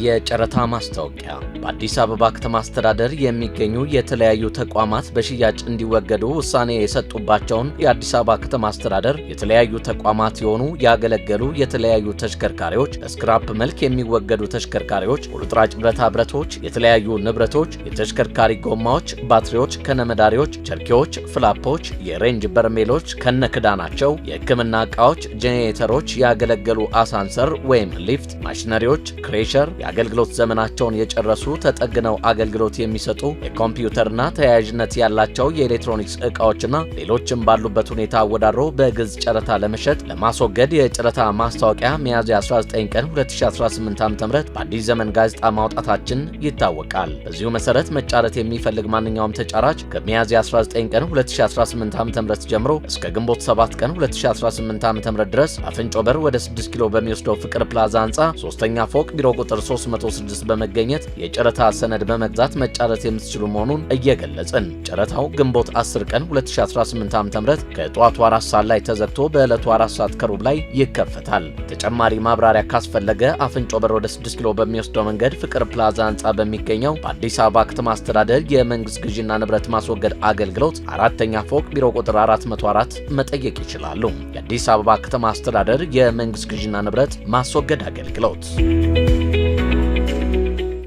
የጨረታ ማስታወቂያ። በአዲስ አበባ ከተማ አስተዳደር የሚገኙ የተለያዩ ተቋማት በሽያጭ እንዲወገዱ ውሳኔ የሰጡባቸውን የአዲስ አበባ ከተማ አስተዳደር የተለያዩ ተቋማት የሆኑ ያገለገሉ የተለያዩ ተሽከርካሪዎች፣ በ scrap መልክ የሚወገዱ ተሽከርካሪዎች፣ ቁርጥራጭ ብረታ ብረቶች፣ የተለያዩ ንብረቶች፣ የተሽከርካሪ ጎማዎች፣ ባትሪዎች ከነመዳሪዎች፣ ቸርኪዎች፣ ፍላፖች፣ የሬንጅ በርሜሎች ከነክዳናቸው፣ የሕክምና ዕቃዎች፣ ጄኔሬተሮች፣ ያገለገሉ አሳንሰር ወይም ሊፍት፣ ማሽነሪዎች፣ crusher፣ የአገልግሎት ዘመናቸውን የጨረሱ ተጠግነው አገልግሎት የሚሰጡ የኮምፒውተርና ተያያዥነት ያላቸው የኤሌክትሮኒክስ ዕቃዎችና ሌሎችም ባሉበት ሁኔታ አወዳድሮ በግልጽ ጨረታ ለመሸጥ ለማስወገድ የጨረታ ማስታወቂያ ሚያዝያ 19 ቀን 2018 ዓ.ም በአዲስ ዘመን ጋዜጣ ማውጣታችን ይታወቃል። በዚሁ መሰረት መጫረት የሚፈልግ ማንኛውም ተጫራች ከሚያዝያ 19 ቀን 2018 ዓ.ም ጀምሮ እስከ ግንቦት 7 ቀን 2018 ዓ.ም ድረስ አፍንጮ በር ወደ 6 ኪሎ በሚወስደው ፍቅር ፕላዛ ህንፃ ሶስተኛ ፎቅ ቢሮ ቁጥር 306 በመገኘት የጨረታ ሰነድ በመግዛት መጫረት የምትችሉ መሆኑን እየገለጽን፣ ጨረታው ግንቦት 10 ቀን 2018 ዓ.ም ከጠዋቱ 4 ሰዓት ላይ ተዘግቶ በዕለቱ 4 ሰዓት ከሩብ ላይ ይከፈታል። ተጨማሪ ማብራሪያ ካስፈለገ አፍንጮ በር ወደ 6 ኪሎ በሚወስደው መንገድ ፍቅር ፕላዛ ህንፃ በሚገኘው በአዲስ አበባ ከተማ አስተዳደር የመንግስት ግዢና ንብረት ማስወገድ አገልግሎት አራተኛ ፎቅ ቢሮ ቁጥር 404 መጠየቅ ይችላሉ። የአዲስ አበባ ከተማ አስተዳደር የመንግስት ግዢና ንብረት ማስወገድ አገልግሎት።